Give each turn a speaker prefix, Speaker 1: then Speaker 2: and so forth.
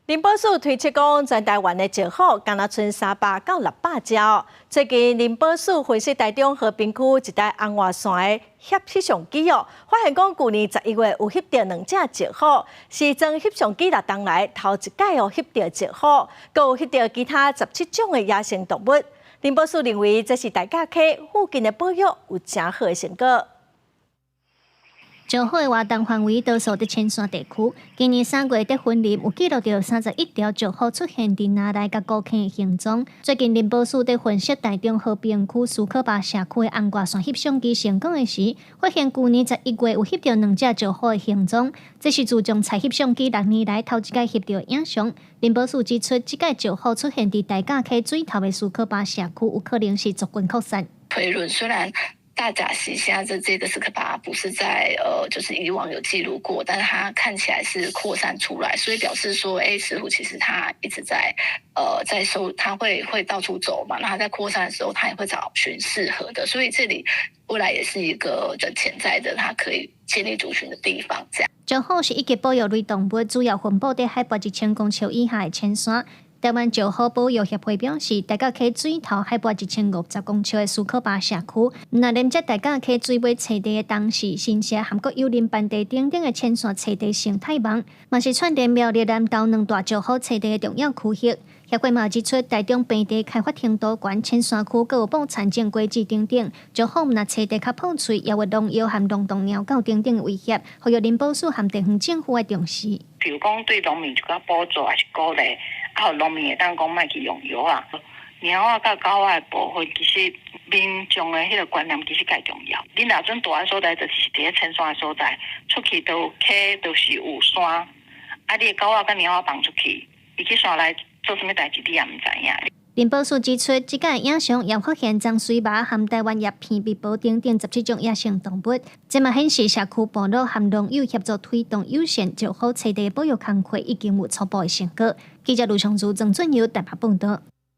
Speaker 1: 林保署推測講，全台灣的石虎敢若賰300到600隻。最近林保署分析台中和平區一台紅外線的翕翕相機哦，發現講舊年11月有翕著兩隻石虎，是裝翕相機六冬來頭一擺哦翕著石虎，閣有翕著其他17種的野生動物。林保署認為這是大甲溪附近的保育有誠好的成果。
Speaker 2: 石虎的活動範圍多數佇淺山地區。今年3月佇雲林有記錄著31條石虎出現佇林內佮高坑的行蹤。最近林保署佇分析台中和平區斯科巴社區的紅外線翕相機成功的時，發現舊年11月有翕著兩隻石虎的行蹤。這是自從採翕相機6年來頭一擺翕著影像。林保署指出，這擺石虎出現佇大甲溪水頭的斯科巴社區，有可能是族群擴散。
Speaker 3: 推論雖然大甲溪現在這個斯科巴不是在就是以往有記錄過，但是它看起來是擴散出來，所以表示說，哎，石虎其實它一直在收，它會到處走嘛，那它在擴散的時候，它也會找尋適合的，所以這裡未來也是一個就潛在的，它可以建立族群的地方。這樣。
Speaker 2: 石虎是一級保育類動物，主要分布佇海拔1000公尺以下的淺山。台灣石虎保育協會表示，大甲溪水頭海拔1050公尺的斯科巴社區，若連接大甲溪水尾棲地的東勢、新社和閣友林班地等等的淺山棲地生態網，嘛是串聯苗栗南投兩大石虎棲地的重要區域。協會嘛指出，台中平地開發程度懸，淺山區閣有布田種果子等等，石虎若棲地較破碎，也有農藥和龍洞貓狗等等的威脅，呼籲林保署和地方政府愛重視。
Speaker 4: 比如講對農民一寡補助，抑是鼓勵，啊，予農民會當講莫去用藥啊。貓仔佮狗仔的部分，其實民眾的彼個觀念其實較重要。恁若陣住的所在，就是佇咧淺山的所在，出去都有溪，都是有山。啊，你的狗仔佮貓仔放出去，伊去山內做啥物代誌，你也毋知影。
Speaker 2: 林保署指出，這擺影像也發現長穗貊和台灣葉片蜜婆等等17種野生動物，這嘛顯示社區部落和農友協助推動友善石虎棲地保育工課已經有初步的成果。記者盧松如、曾俊佑台北報導。